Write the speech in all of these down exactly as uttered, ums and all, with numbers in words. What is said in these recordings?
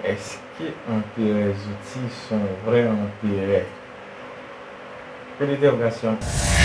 Èske Anperè Zouti se yon vrè anperè? Pwen dentèwogasyon.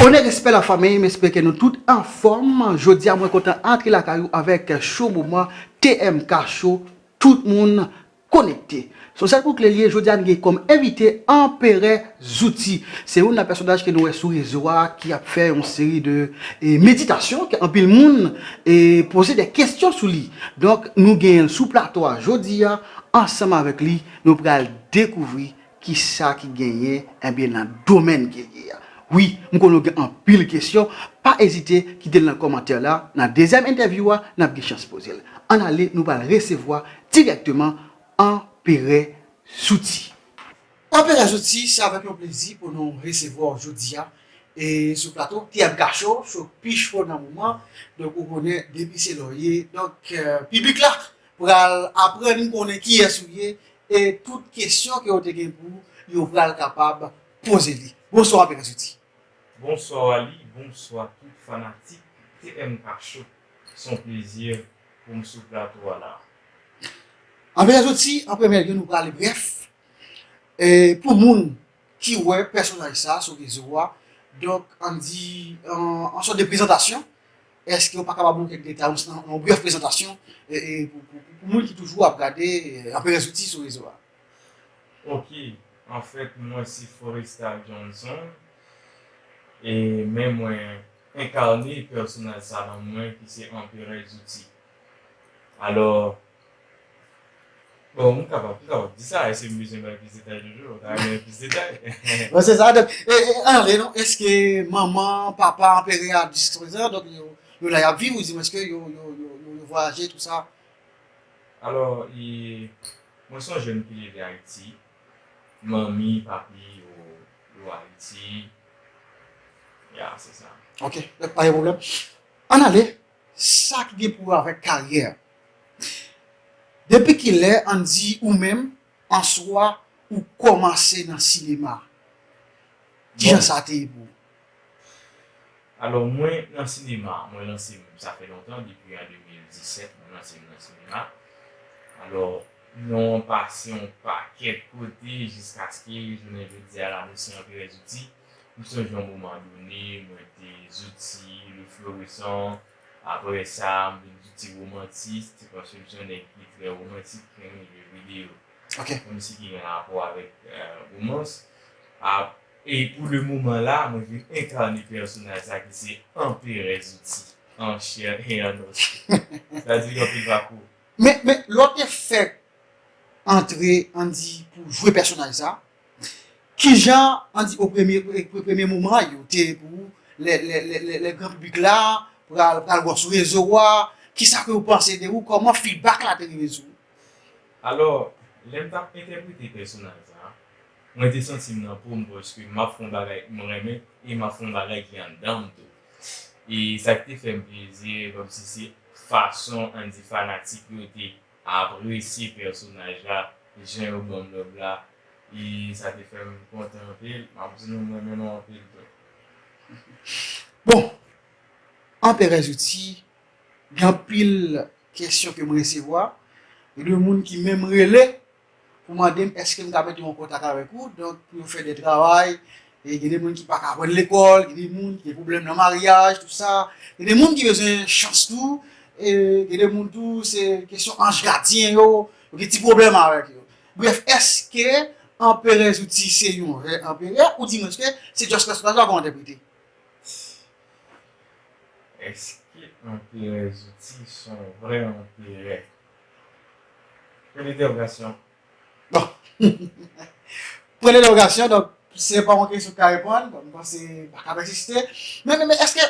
Onè, respè lafanmi, m espere ke nou tout anfòm. Jodi a, mwen kontan antre lakay ou avèk Show Moman, T M K Show, tout moun konekte. Se yon sèl kou kle l ye, jodi a, n gen kòm envite Anperè Zouti. Se youn nan pèsonaj ke nou wè sou rezo a ki ap fè yon seri de e, meditasyon ke anpil moun e, poze de kesyon sou li. Donk, nou genyen l sou plato a jodi a, ansanm avèk li, nou pral dekouvri kisa ki genyen, ebyen, nan domèn ke l ye a. Wi, m konnen w gen anpil kesyon, pa ezite kite l nan kòmantè la, nan dezyèm entèvyou a, n ap gen chans poze l. Ann ale, nou pral resevwa dirèkteman Anperè Zouti. Anperè Zouti, se avèk yon plezi pou nou resevwa w jodi a e sou plato T M K Show, show pi cho nan moman. Donk, ou konnen, depi se lè w ye. Donk, e, piblik la pral aprann konnen kiyès ou ye e tout kesyon ke yo te gen pou ou, yo pral kapab poze li. Bonswa, Anperè Zouti. Bonswa, Ali. Bonswa, tout fanatik T M K Show. Se yon plezi pou m sou plato a la. Anperè Zouti, an premye lye, nou prale brèf. E pou moun ki wè pèsonaj sa sou rezo a, donk, ann di, an, an sòt de prezantasyon, èske w pa kapab ban nou kèk detay, yon, yon brèf prezantasyon, e, e, pou, pou, pou, pou moun ki toujou ap gade, e, Anperè Zouti sou rezo a? Ok, anfèt, mwen se Forestal Johnson, e, men mwen enkane pèsonaj sa nan mwen ki se Anperè Zouti. Alò, bon, m kapab, m kapab di sa, èske m bezwen bay plis detay toujou? Ou ta renmen plis detay? Bon, se sa, donk, e, e, ann ale non, èske manman, papa, Anperè a, jiskaprezan, donk, yo, yo la y ap viv, ou di mwen, èske yo, yo, yo, yo, yo vwayaje, tou sa? Alò, e, mwen se yon jèn ki leve Ayiti. Manmi, papi, yo, yo Ayiti. Ya, se sa. Ok, pa gen pwoblèm. Ann ale, sa ki gen pou wè avèk karyè. Depi kilè, ann di, ou menm, answa, ou kòmanse nan sinema? Kijan sa te ye pou ou? Alò, mwen nan sinema, mwen lanse m, sa fè lontan, depi an de mil disèt, mwen lanse m nan sinema. Alò, non, m pase yon pakèt kote jiskaske jounen jodi a la, nou se Anperè Zouti. M sonje yon moman done, mwen te Zouti, Le Florisson, apre sa, m vin Zouti Romantis, se paske m se yon nèg ki trè romantik, ki renmen jwe videyo. Ok. Kòmsi ki gen rapò avèk, e, romans. A, e pou le moman la, mwen vin enkane pèsonaj sa ki se Anperè Zouti, an chè e an os. Sa di gen anpil pakou. Men, men, lè w te fèk antre, ann di, pou jwe pèsonaj sa, kijan, ann di, o premye, pre-, premye moman yo te ye pou ou, lè, lè, lè, lè, lè gran piblik la pral, pral wè w sou rezo a, kisa ke yo panse de ou, kòman feedback la te rive sou ou? Alò, lè m t ap entèprete pèsonaj sa, mwen te santi m nan po m paske m ap fè yon bagay m renmen e m ap fè yon bagay ki anndan m tou. E sa ki te fè m plezi, kòmsi se fason, ann di, fanatik yo te apresye pèsonaj la, jan yo ban m love la, e sa te fè m kontan anpil. M ap di nou, m renmen nou anpil tou. Bon, Anperè Zouti, gen anpil kesyon ke m resevwa. Gen de moun ki menm rele pou mande m èske m ka mete yo an kontak avèk ou, donk pou yo fè de travay. E gen de moun ki pa ka aprann lekòl, gen de moun ki gen pwoblèm nan maryaj, tou sa. Gen de moun ki bezwen chans tou. E gen de moun tou, se kesyon anj gadyen yo, yo gen ti pwoblèm avèk yo. Brèf, èske Anperè Zouti se yon vrè anperè, oudimwens ke se just pèsonaj la pou entèprete? Èske Anperè Zouti se yon vrè anperè? Pwen dentèwogasyon. Bon. Pwen dentèwogasyon, donk, se pa yon kesyon ki ka reponn, donk, m panse pa ka pèsiste. Men, men, men, èske,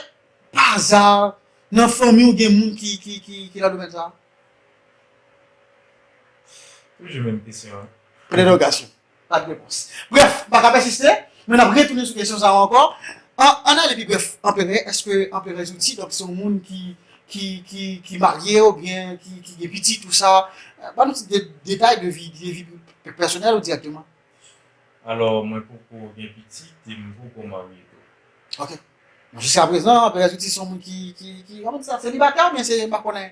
pa aza, nan fanmi w gen moun ki, ki, ki, ki nan domèn sa a? Toujou menm kesyon an. Pwen dentèwogasyon. Pa de repons. Brèf, m pa ka pèsiste, men n ap retounen sou kesyon sa a ankò. An, ann ale pi brèf, Anperè, èske Anperè Zouti, donk, se yon moun ki, ki, ki, ki marye oubyen ki, ki gen pitit, tou sa? Ban nou ti de, detay de vi, de vi pèsonèl ou dirèkteman. Alò, mwen poko gen pitit e m poko marye tou. Ok. Bon, jiskaprezan, Anperè Zouti se yon moun ki, ki, ki, kòman di sa, selibatè oubyen se, m pa konnen.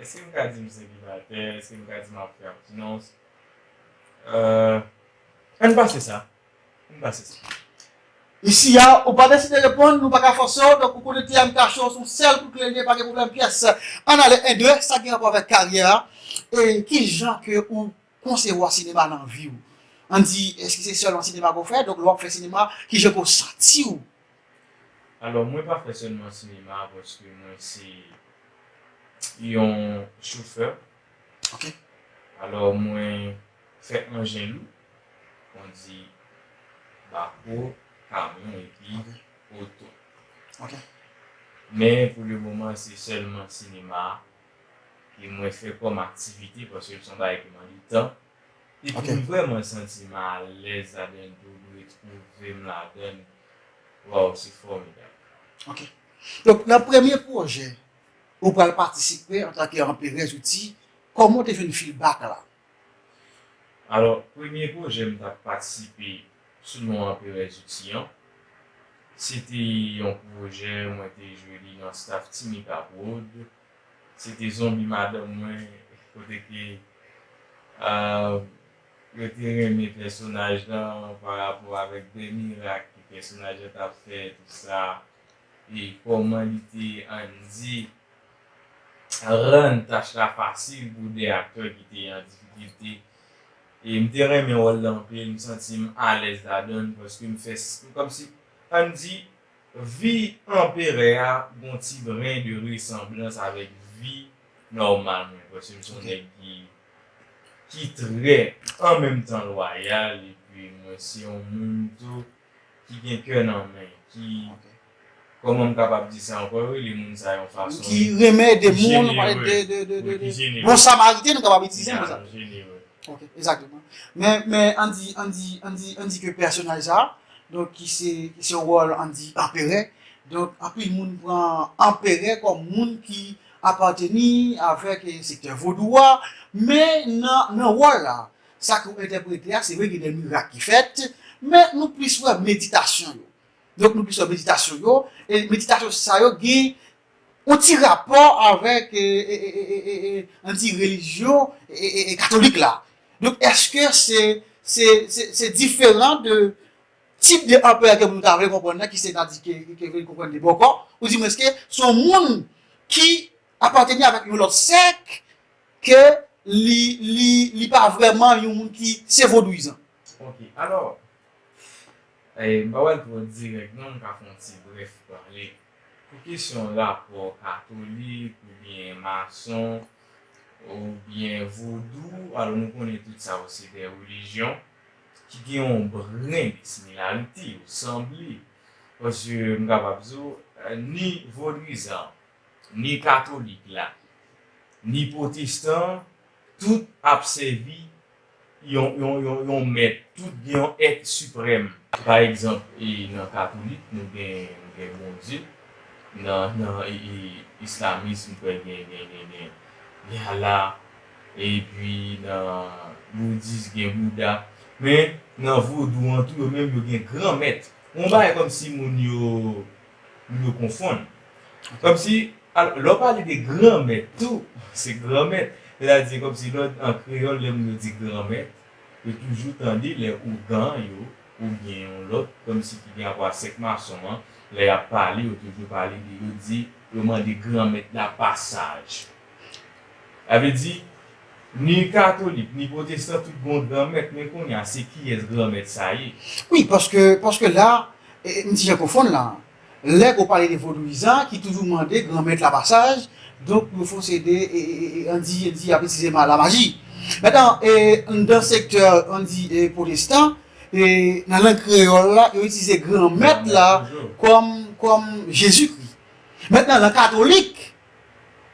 Èske m ka di m selibatè? Èske m ka di m ap fè abstinans? Euh, ann pase sa. Ann pase sa. Isi a, ou pa deside reponn, nou pa ka fòse w, donk ou konekte a M K Show, se yon sèl kout kle li ye, pa gen pwoblèm pyès. Ann ale, en, de, sa gen rapò avèk karyè a. E ki jan ke ou konsevwa sinema nan vi w? Ann di, èske se sèlman sinema ke w fè? Donk, lè w ap fè sinema, ki jan ke w santi w? Alò, mwen pa fè sèlman sinema paske mwen se yon chofè. Ok. Alò, mwen fè anjen lou, on di bako, kamyon epi Ok. oto. Ok. Men pou le moman, se sèlman sinema ke mwen fè kòm aktivite paske l se yon bagay ki mande tan. Epi Ok. m vrèman santi m alèz ladan l, tou m retwouve m ladan l. Waw, se fòmidab. Ok. Donk, nan premye pwojè ou pral patisipe antanke Anperè Zouti, kòman w te jwenn feedback la? Alò, premye pwojè m t ap patisipe sou non Anperè Zouti an, se te yon pwojè mwen te jwe li nan staff Timika Prod. Se te Zonbi Madanm Mwen, kote ke, ah, yo te renmen pèsonaj lan pa rapò avèk de mirak ke pèsonaj lan t ap fè, tou sa, e kòman li te, ann di, rann tach la fasil pou de aktè ki te an difikilte. E m te renmen wòl la anpil, m santi m alèz ladan l, paske m fè s-, kòmsi, ann di, vi anperè a gon ti bren de resanblans avèk vi nòmal mwen, paske m se yon Ok. nèg ki, ki trè, an menm tan, lwayal, epi mwen se yon moun tou ki gen kè nan men, ki, Ok. kòman m kapab di sa ankò, yo rele moun sa yon fason, Ki renmen ede moun, jenere, de, de, de, wi, de, ki de, jenere. Bon Samariten, nou kapab itilize mo sa. Jenere. Ok, egzakteman. Men, men, ann di, ann di, ann di, ann di ke pèsonaj sa, donk, ki se, ki se wòl, ann di, anperè. Donk, anpil moun pran anperè kòm moun ki apateni avèk, eh, sektè vodou a, men nan, nan wòl la, sa ke w entèprete a, se vre gen de mirak ki fèt, men nou plis wè meditasyon yo. Donk, nou plis wè meditasyon yo, e meditasyon sa yo gen yon ti rapò avèk, e, e, e, e, e, e, ann di relijyon, e, e, e, katolik la. Donk, èske se, se, se, se diferan de tip de anperè ke moun ta vle konprann nan, ki se ta di ke, ke vle konprann de bòkò, ou di mwen èske se yon moun ki apateni avèk yon lòt sèk, ke li, li, li pa vrèman yon moun ki se vodouyizan. Ok, alò, eh, m pa pral twò dirèk non, m ka fè yon ti brèf pale. Pou kesyon rapò katolik oubyen mason oubyen vodou, alò nou konnen tout sa yo se de relijyon ki gen yon bren de similarite, yo sanble. Paske m kapab di w, eh, ni vodouyizan, ni katolik la, ni pwotestan, tout ap sèvi yon, yon, yon, yon mèt, tout gen yon èt siprèm. Pa egzanp, e nan katolik, nou gen, nou gen Bondye, nan, nan, e, e, islamis, nou kwè gen, gen, gen, gen, gen Allah, epi nan boudis, gen Bouda. Men, nan vodou an tou, yo menm, yo gen gran mèt. Yon bagay kòmsi moun yo, moun yo konfonn. Kòmsi, al-, lè w pale de granmèt tou, se granmèt. Sètadi, kòmsi lè w, an kreyòl, lè moun yo di granmèt, yo toujou tande lè ougan yo, oubyen yon lòt, kòmsi ki gen rapò a sèk mason an, lè y ap pale, yo toujou pale de, yo di, yo mande granmèt la pasaj. Sa vle di, ni katolik, ni pwotestan, tout gon granmèt, men kounye a, se kiyès granmèt sa ye? Wi, paske, paske la, e, e, m ti jan konfonn la. Lè ke w pale de vodouyizan, ki toujou mande granmèt la pasaj, donk, yo fè yon seri de, e, e, e, e, ann di, ann di, y ap itilize ma-, lamaji. Mentnan, e, anndan sektè, ann di, e, pwotestan, e, nan lang kreyòl la, yo itilize granmèt la Granmèt, toujou. kòm, kòm Jezikri. Mentnan, nan katolik,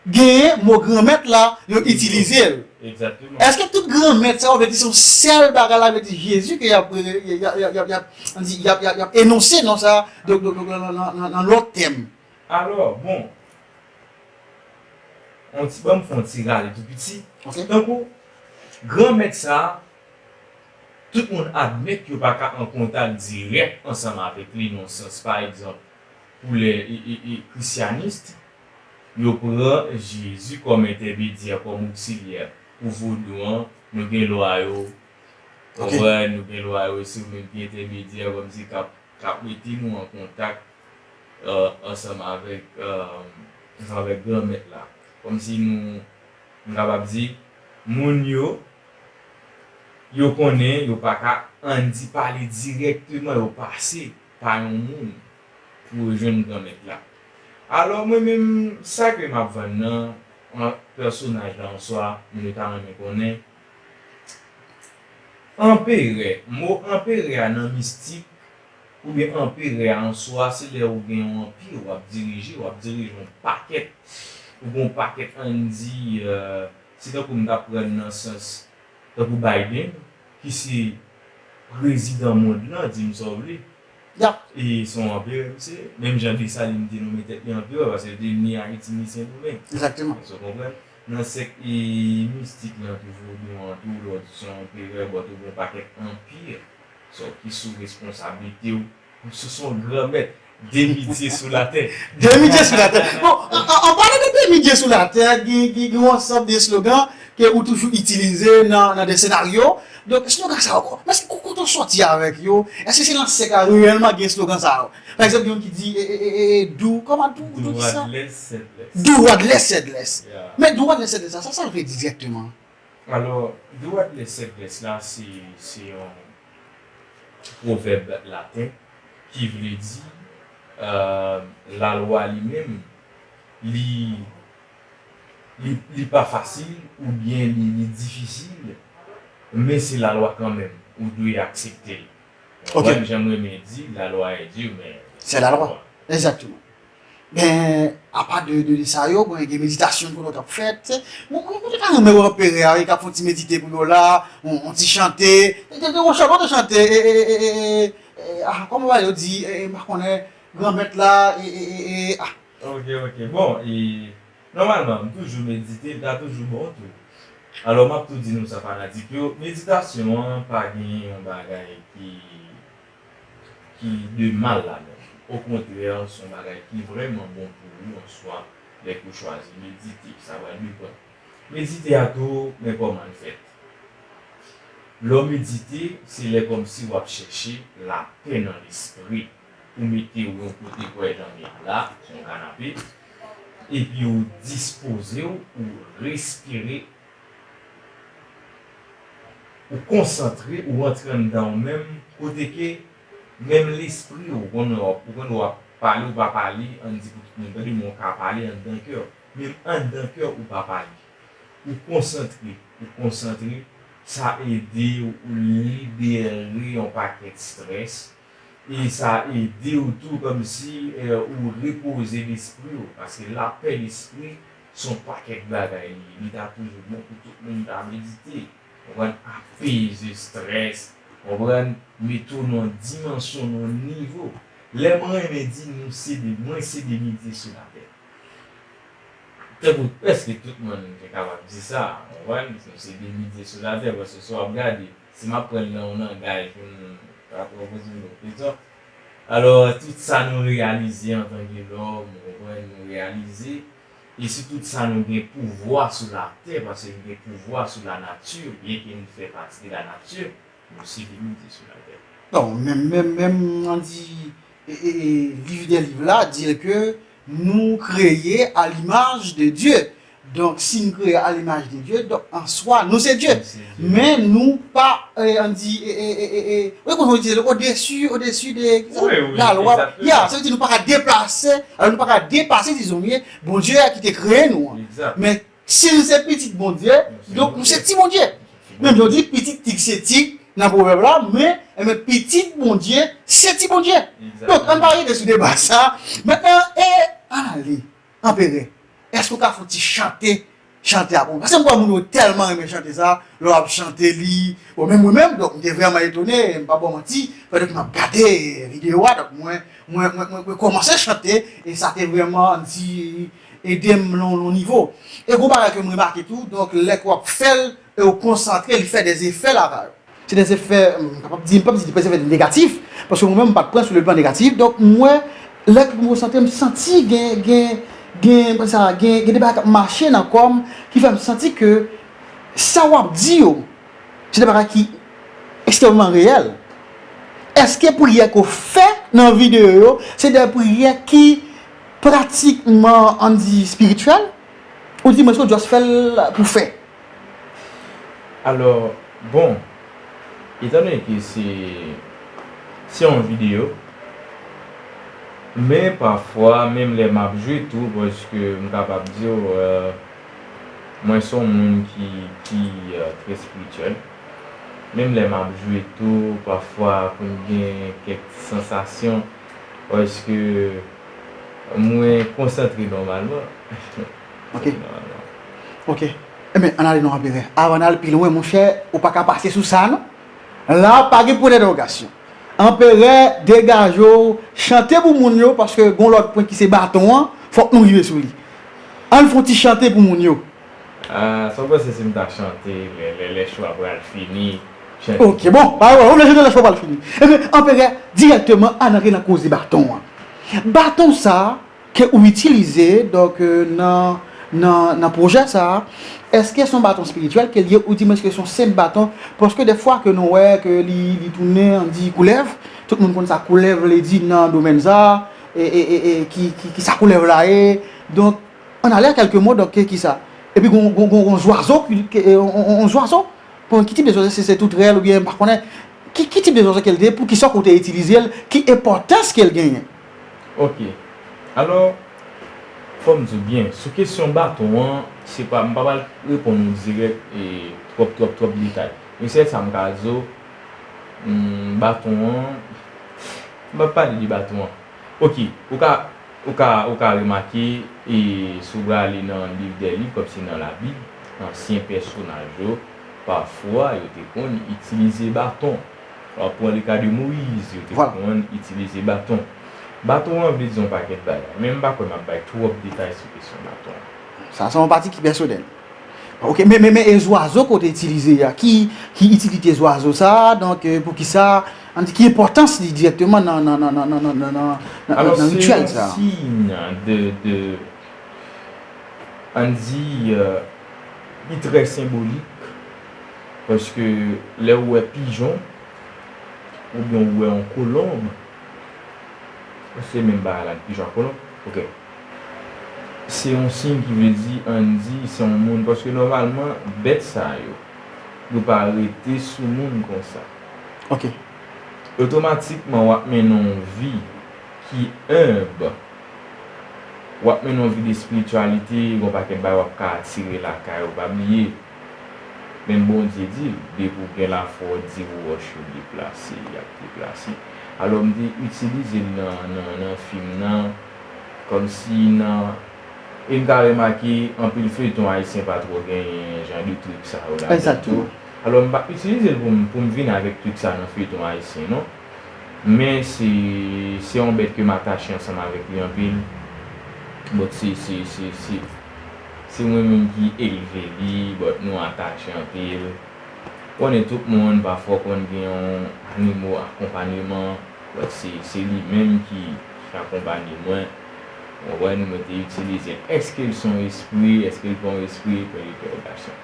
genyen mo granmèt la, yo itilize l. Egzakteman. Èske tout granmèt sa yo vle di se yon sèl bagay la, vle di Jezi ke y ap, y ap, y ap, y ap, y ap, ann di, y ap, y ap, y ap enonse non sa, donk, donk, donk, nan, nan, nan, nan lòt tèm? Alò, bon, on ti, ban m fè yon ti rale tou piti. Ok. Tankou, granmèt sa, tout moun admèt yo pa ka an kontak dirèk ansanm avèk li nan sans, pa egzanp, pou lè, e, e, e, krisyanis, yo pran Jezi kòm entèmedyè, kòm oksilyè pou vodou an. Nou gen lwa yo, ou konprann, nou gen lwa yo, se yo menm ki entèmedyè, kòmsi k ap, k ap mete nou an kontak, euh, ansanm avèk, euh, ansanm avèk Granmèt la. Kòmsi nou, nou kapab di, moun yo, yo konnen, yo pa ka, ann di, pale dirèkteman, yo pase pa yon moun pou yo jwenn Granmèt la. Alò, mwen menm, sa ke m ap vann nan, an, pèsonaj la an swa, moun yo ta renmen konnen. Anperè, mo anperè a nan mistik, oubyen anperè a an swa, se lè ou gen yon anpi, w ap dirije, w ap dirije yon pakèt, ou gen yon pakèt, ann di, euh, se tankou m ta pran nan sans, tankou Biden, ki se prezidan mond lan, di m sa w vle. E se yon anperè, misye. Menm jan Desalin te nonmen tèt li anperè, paske yo te ni Ayiti, ni Sendomeng. Èske w konprann? Nan sèk, e, mistik lan tou, vodou an tou, lè w di se yon anperè, bon, tou gen yon pakèt anpi, sa ki sou responsablite w, se, se yon granmèt. Demi dye sou latè. Demi dye sou latè. Bon, an, an, an palan de demi dye sou latè, gen, gen, gen yon ansanm de slogan ke ou toujou itilize nan, nan de senaryo. Donk, slogan sa yo, men se ko-, kote w sòti avèk yo? Èske se nan sèk la reyèlman gen slogan sa yo? Pa egzanp, gen youn ki di, e, e, e, e, dou, kòman dou, dou ki sa? Dou adlès, sèdlès. Dou adlès, sèdlès. Men dou adlès, sèdlès la, sa, sa l vle di dirèkteman? Alò, dou adlès, sèdlès la, se, se yon pwovèb laten ki vle di, euh, lalwa li menm, li, li, li pa fasil oubyen li, li difisil, men se lalwa kanmenm, ou dwe aksepte l. Ou konprann? Jan m renmen di, la loi est dure, men c'est la loi. Exactement. Ben, apa de, de, de sa yo, bon, gen meditasyon pou lòt ap fèt. Bon, mwen, mwen te ka renmen wè anperè a, wi, k ap fè yon ti medite pou yo la, yon, yon ti chante. Te, te, te, yon chante, yon ti chante, e, e, e, e, e, e, ah, kòman yo di, e, e, m pa konnen, Granmèt la, e, e, e, e, ah. Ok, ok. Bon, e, nòmalman, m toujou medite, m ta toujou bon tou. Alò, m ap tou di nou sa, fanatik yo, meditasyon an pa gen yon bagay ki ki de mal ladan l. Okontrè, se yon bagay ki vrèman bon pou ou an swa, lè ke w chwazi medite. Sa pral depann. Medite a tou, men kòman l fèt. Lè w medite, se lè kòmsi w ap chèche lapè nan lespri. Ou mete w yon kote kwè jan m ye la, sou yon kanape, epi w dispoze w, ou respire, ou konsantre, ou antre anndan w menm, kote ke menm lespri w, ou konn w ap, ou konn w ap pale, ou pa pale, ann di pou tout moun tande, men w ka pale anndan kè w. Menm anndan kè w, ou pa pale. Ou konsantre, ou konsantre, sa ede w, ou libere yon pakèt strès, e sa ede w tou kòmsi, eh, ou repoze lespri w, paske lapè lespri se yon pakèt bagay li ye. Li ta toujou bon pou tout moun ta medite. Konprann? Apeze strès, konprann? Mete w nan yon dimansyon, nan yon nivo. Lè mwen renmen di nou se de, mwen se de midye sou latè. Tankou prèske tout moun te kapab di sa, konprann? Nou se de midye sou latè, paske si w ap gade, si m ap pran l nan yon langaj pou n pa twò poze m lòt kesyon. Alò, tout sa nou reyalize antanke lòm, ou konprann, nou reyalize, e si tout sa nou gen pouvwa sou latè, paske nou gen pouvwa sou lanati, byenke nou fè pati de lanati, nou se de midye sou latè. Non, menm, menm, menm, ann di, e, e, e, liv dè liv la, di ke nou kreye à l'image de Dieu. Donk, si n kreye à l'image de Dieu, donk, an swa, nou se Dye. Nou se Dye. Men nou pa, eh, ann di, eh, eh, eh, eh, eh, wi, konn yo di, au-dessus, au-dessus de, ki sa? Wi, wi, la lwa. Egzakteman. Ya, sa vle di nou pa ka deplase, alò nou pa ka depase, dizon byen, Bondye a ki te kreye nou an. Egzak. Men si nou se pitit Bondye, donk nou se ti Bondye. Menm jan yo di, pitit tig se tig nan pwovèb la, men, enben, pitit Bondye se ti Bondye. Egzakteman. Donk, ann pa rete sou deba sa. Mentnan, e, ann ale. Anperè, èske w ka fè yon ti chante, chante a pou mwen? Paske m kwè moun yo tèlman renmen chante sa, lè w ap chante li, bon, menm mwen menm, donk, m te vrèman etone, m pa ba w manti, pandan ke m ap gade videyo a, donk, mwen, mwen, mwen, mwen, mwen kòmanse chante, e sa te vrèman, ann di, ede m nan yon nivo. E gon bagay ke m remake tou, donk, lè ke w ap fè l, e w konsantre, li fè dèzefè lakay ou. Se dèzefè, m kapab di, m p ap di dèzefè negatif, paske mwen menm, m pa t pran sou le plan negatif. Donk, mwen, lè ke m konsantre, m santi gen, gen, Gen, sa, gen, gen de bagay k ap mache nan kò m ki fè m santi ke sa w ap di yo, se de bagay ki ekstrèmman reyèl. Èske priyè ke w fè nan videyo yo, se de priyè ki pratikman, ann di, espirityèl? Ou di mwen, se w just fè l pou fè? Alò, bon, etandone ke se se yon videyo, men pafwa, menm lè m ap jwe tou, paske m kapab di w, euh, mwen se yon moun ki, ki euh, trè espirityèl. Menm lè m ap jwe tou, pafwa pou m gen kèk sansasyon, paske mwen konsantre nòmalman. Ok. Ok. Ebyen, ann ale non, Anperè. Avan n al pi lwen, monchè, ou pa ka pase sou sa, non. La, pa gen pwen dentèwogasyon. Anperè, degaje w, chante pou moun yo, paske gon lòt pwen ki se baton an, fòk nou rive sou li. Ann fè yon ti chante pou moun yo. Ah, sa w panse si m ta chante lè, lè, lè cho a pral fini? Chante. Ok, bon, pa gen pwoblèm, ou vle chante lè cho a pral fini. Ebyen, Anperè, dirèkteman, ann antre nan koze baton an. Baton sa, ke ou itilize, donk, euh, nan, nan, nan pwojè sa a, èske se yon baton espirityèl ke l ye, ou di mwen èske se yon senp baton? Paske dèfwa ke nou wè ke li, li tounen, ann di, koulèv, tout moun konn sa koulèv vle di nan domèn sa a, e, e, e, e ki, ki, ki sa koulèv la ye. Donk, ann ale a kèlke mo, donk, ki, ki sa? Epi gon, gon, gon, gon zwazo, ki, ki, e, on, on, on zwazo? Bon, ki tip de zwazo, se, se toutrèl oubyen m pa konnen. Ki, ki tip de zwazo ke l te ye, poukisa ke w te itilize l, ki enpòtans ke l genyen? Ok. Alò, fò m di w byen, sou kesyon baton an, se pa, m pa pral reponn ou dirèk e twòp, twòp, twòp detay. Men sèl sa m ka di w, hmm, baton an, m p ap pale de baton an. Ok, ou ka, ou ka, ou ka remake, e, si w prale nan liv dè liv, kòmsi nan Labib, ansyen pèsonaj yo, pafwa, yo te konn itilize baton. W ap pran le ka de Moyiz, yo te Vwala. Konn itilize baton. Baton an vle di yon pakèt bagay, men m pa kwè m ap bay twòp detay sou kesyon baton an. Sa se yon pati ki pèsonèl. Ok, men, men, men e zwazo ke w te itilize a, ki, ki itilite zwazo sa a, donk, euh, poukisa, ann di, ki enpòtans li dirèkteman nan, nan, nan, nan, nan, nan, nan, nan, Alò, nan se rityèl yon sa a? Siy de, de, ann di, euh, li trè senbolik, paske lè ou wè pijon, oubyen ou wè yon kolonb, se menm bagay la, pijon ak kolonb, ok. Se yon siy ki vle di, ann di, se yon moun, paske nòmalman, bèt sa yo, yo pa rete sou moun konsa. Ok. Otomatikman, w ap mennen yon vi ki enb. W ap mennen yon vi de espirityalite, gon pakèt bagay w ap ka atire lakay ou, pa bliye. Menm Bondye di l, depi w gen lafwa, w di wòch yo deplase, y ap deplase. Alò, m te itilize l nan, nan, nan fim nan, kòmsi nan, e m ka remake, anpil feyton ayisyen pa twò genyen jan de trik sa yo ladan l tou. Egzakteman. Alò, m p ap itilize l pou m, pou m vin avèk trik sa nan feyton ayisyen, non. Men se, se yon bèt ke m atache ansanm avèk li anpil. But se, se, se, se, se mwen menm ki elve li, but nou atache anpil. Konnen tout moun, pafwa konn gen yon animo akonpanyeman, but se, se li menm ki, ki akonpanye mwen. Ou konprann, mwen te itilize l. Èske l se yon espri? Èske l pa yon espri? Pwen dentèwogasyon.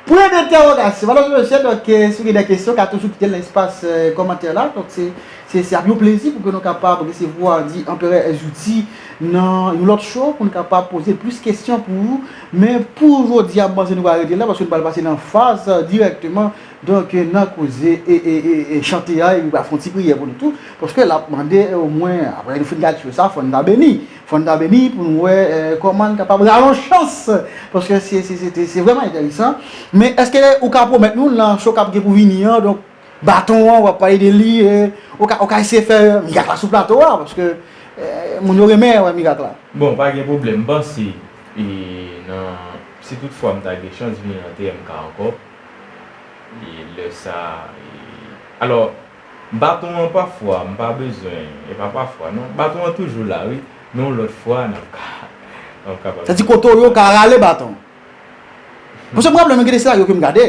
Pwen dentèwogasyon. Madam e mesye, donk, eh, si w gen de kesyon, w ka toujou kite l nan espas, eh, kòmantè la. Donk, se, se, se ap yon plezi pou ke nou kapab resevwa, di, Anperè Zouti nan yon lòt show pou n kapab poze plis kesyon pou ou. Men pou jodi a, m panse nou va rete la paske nou pral pase nan faz, eh, dirèkteman, donk, eh, nan koze e, e, e, e chante a, epi pral fè yon ti priyè pou nou tou. Paske l ap mande, eh, omwen, apre nou fin gade show sa, fò n ta beni. Fò n ta beni pou nou wè, eh, kòman n kapab rale yon chans. Paske se, se, se, se, se vrèman enteresan. Men èske ou ka pwomèt nou nan show k ap gen pou vini an, donk, baton an, w ap pale de li, eh, ou ka, ou ka eseye fè mirak la sou plato a, paske, eh, moun yo renmen wè mirak la. Bon, pa gen pwoblèm, m panse, e, nan, si toutfwa m ta gen chans vin nan T M K ankò, e, lè sa, e, alò, baton an pafwa, m pa bezwen, e pa pafwa, non, baton an toujou la, wi, men yon lòt fwa, n ap ka, n ap kapab. Sa di kote w ye, w ka rale baton. Paske m raple m gen de senaryo ke m gade,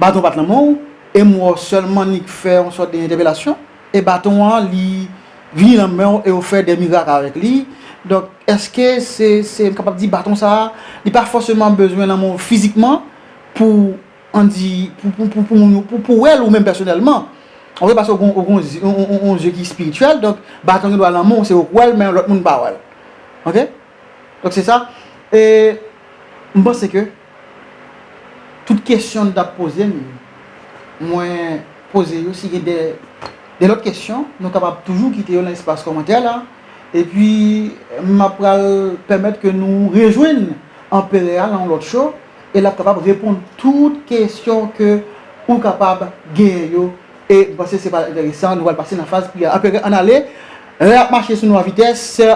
baton pa t nan men w, e m wè w sèlman nik fè yon sòt de entèpelasyon, e baton an, li, vini nan men w e w fè de mirak avèk li. Donk, èske se, se, m kapab di baton sa a, li pa fòseman bezwen nan men w fizikman pou, ann di, pou, pou, pou, pou moun yo, pou, pou w wè l ou menm pèsonèlman. Oke, paske w gon, w gon, w gon, w gon zye ki espirityèl, donk baton gen dwa nan men w, se ou k wè l, men lòt moun pa wè l. Oke? Donk, se sa. E m panse ke tout kesyon n t ap poze m, mwen poze yo. Si gen de, de lòt kesyon, nou kapab toujou kite yo nan espas kòmantè la. Epi, m ap pral pèmèt ke nou rejwenn Anperè a nan yon lòt show, e l ap kapab reponn tout kesyon ke ou kapab genyen yo. E m panse se pral enteresan, nou pral pase nan faz priyè. Anperè, ann ale. Lè y ap mache sou nou a vitès, e,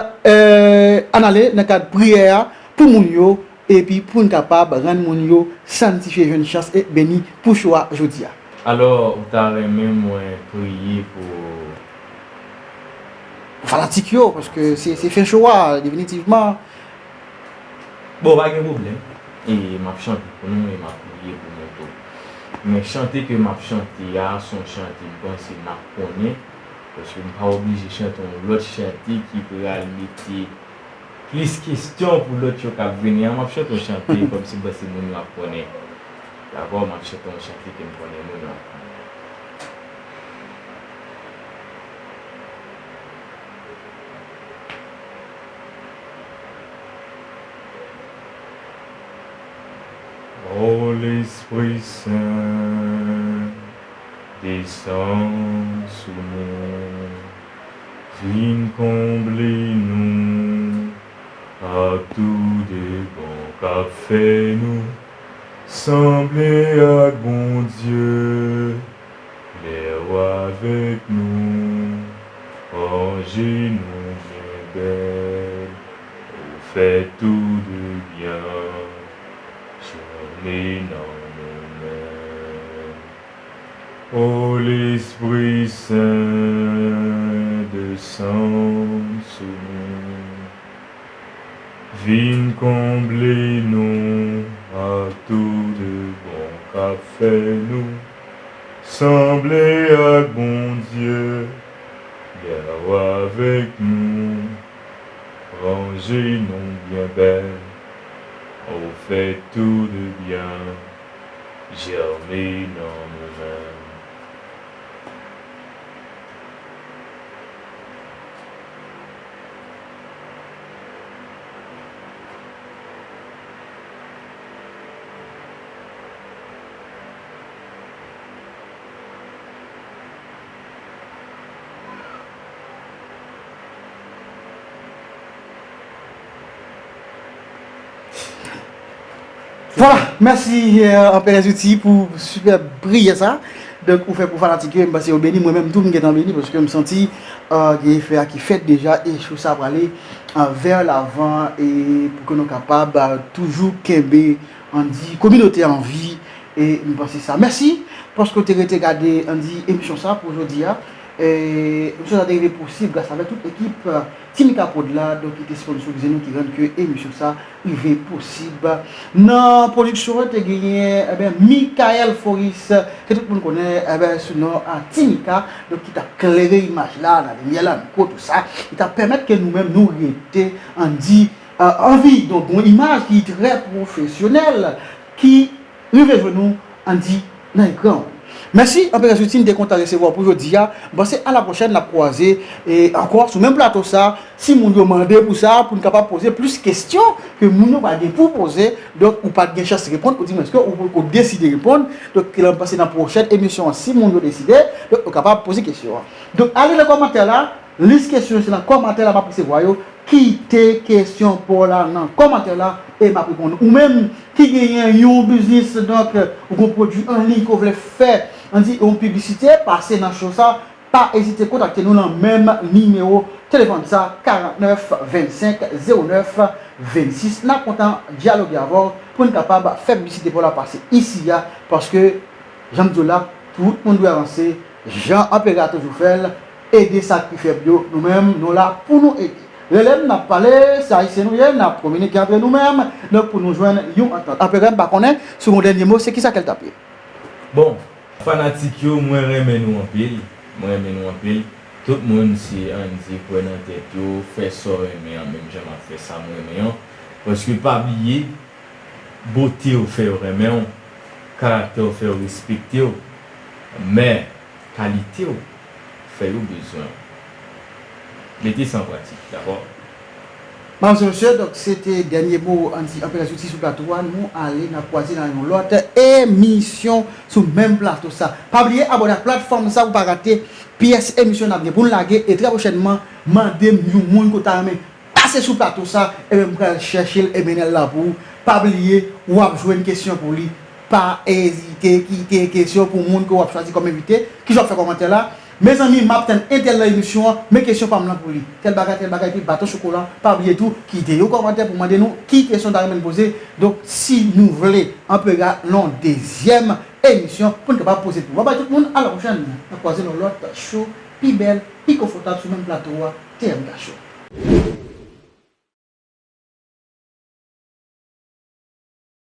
ann ale nan kad priyè a pou moun yo, epi pou n kapab rann moun yo sanntifye, jwenn chans e beni pou show a jodi a. Alò, ou ta renmen mwen priye pou fanatik yo, paske se, se fen show a, definitivman. Bon, pa gen pwoblèm. E m ap chante pou nou e m ap priye pou nou tou. Men chante ke m ap chante a, se yon chante m panse n ap konnen, paske m pa oblije chante yon lòt chante ki pral mete plis kesyon pou lòt yo k ap vini an. M ap chante yon chante kòmsi m panse moun yo ap konnen. Dakò, m ap chante yon chante ke m konnen moun yo ap konnen. O Lespri Sen, desann sou nou, vin konble nou ak tou de bon k ap fè nou sanble ak Bondye. Lè w avèk nou, ranje nou byen bèl, ou fè tou de byen, janm nan nou menm. O Lespri Sen, desann sou nou. Vin konble nou ak tou de bon k ap fè nou sanble ak Bondye. Lè w avèk nou, ranje nou byen bèl, ou fè tou de byen, jème nan nou menm. Vwala, mèsi, euh, Anperè Zouti pou sipèb priyè sa. Donk, ou fè pou fanatik yo, m panse yo beni, mwen menm tou, m gentan beni, paske m santi, euh, gen efè a ki fèt deja, e show sa prale, euh, vè lavan, e pou ke nou kapab, euh, toujou kenbe, ann di, kominote an vi, e m panse sa. Mèsi, paske w te rete gade, ann di, emisyon sa pou jodi a. E emisyon sa te rive posib gras avèk tout ekip, euh, Timika Prod la, donk, ki te sponsorize nou, ki rann ke emisyon sa rive posib. Nan pwodiksyon an, te genyen, eben, Michael Foris, ke tout moun konnen, eben, sou non a Timika, donk, ki t ap klere imaj la, nan limyè la, mikwo, tou sa, ki t ap pèmèt ke nou menm, nou rete, ann di, euh, an vi, donk, yon imaj ki trè pwofesyonèl, ki rive jwenn nou, ann di, nan ekran an. Mèsi, Anperè Zouti, m te kontan resevwa w pou jodi a. M panse a la pwochèn, n ap kwaze, e, ankò sou menm plato sa. Si moun yo mande pou sa, pou n kapab poze plis kesyon ke moun yo pa gen pou poze, donk, ou pa t gen chans reponn, oudimwens ke ou poko deside reponn. Donk, m panse nan pwochèn emisyon an, si moun yo deside, donk, nou kapab poze kesyon an. Donk, ale nan kòmantè la, lis kesyon yo, se nan kòmantè la m ap resevwa yo. Kite kesyon pa w la nan kòmantè la e m ap reponn. Ou menm ki genyen yon biznis, donk, ou gon pwodui an liy ke w vle fè, ann di yon piblisite, pase nan show sa, pa ezite kontakte nou nan menm nimewo telefòn sa, karant nèf, vennsenk, zewo nèf, vennsis. N ap kontan dyaloge avè w pou n kapab fè piblisite pa w la pase isi a, paske, jan m di w la, tout moun dwe avanse, jan Anperè a toujou fè l, ede sa k pi fèb yo, nou menm, nou la pou nou ede. Rele m, n ap pale, se Ayisyen nou ye, n ap kominike antre nou menm, donk pou nou jwenn yon antant. Anperè, m pa konnen, si w gen yon dènye mo, se kisa ke l t ap ye? Bon, fanatik yo, mwen renmen nou anpil, mwen renmen nou anpil. Tout moun, si Andy kwè nan tèt yo, fè sa w renmen an, menm jan m ap fè sa m renmen an. Paske pa bliye, bote w fè yo renmen w, karaktè w fè yo respekte w, men kalite w fè yo bezwen w. Mete sa an pratik, dakò? Madam, mesye, donk, se te dènye mo Andy Anperè soti sou plato a. Nou ale, n ap kwaze nan yon lòt emisyon sou menm plato sa. Pa bliye abòne ak platfòm sa pou pa rate pyès emisyon n ap gen pou n lage. E trè pwochènman, mande m yon moun ke w ta renmen pase sou plato sa, ebyen, m pral chèche l e mennen l la pou ou. Pa bliye, w ap jwenn kesyon pou li. Pa ezite kite kesyon pou moun ke w ap chwazi kòm envite. Kijan w ap fè kòmantè la? Mezanmi, m ap tann entèl nan emisyon an, men kesyon pa m lan pou li. Tèl bagay, tèl bagay, epi baton chokola. Pa bliye tou, kite yon kòmantè pou mande nou ki kesyon w ta renmen n poze. Donk, si nou vle, ann pral nan yon dezyèm emisyon pou n kapab poze l pou ou. Babay tout moun, a la pwochèn. N ap kwaze nan lòt show pi bèl, pi konfòtab sou menm plato a, T M K Show.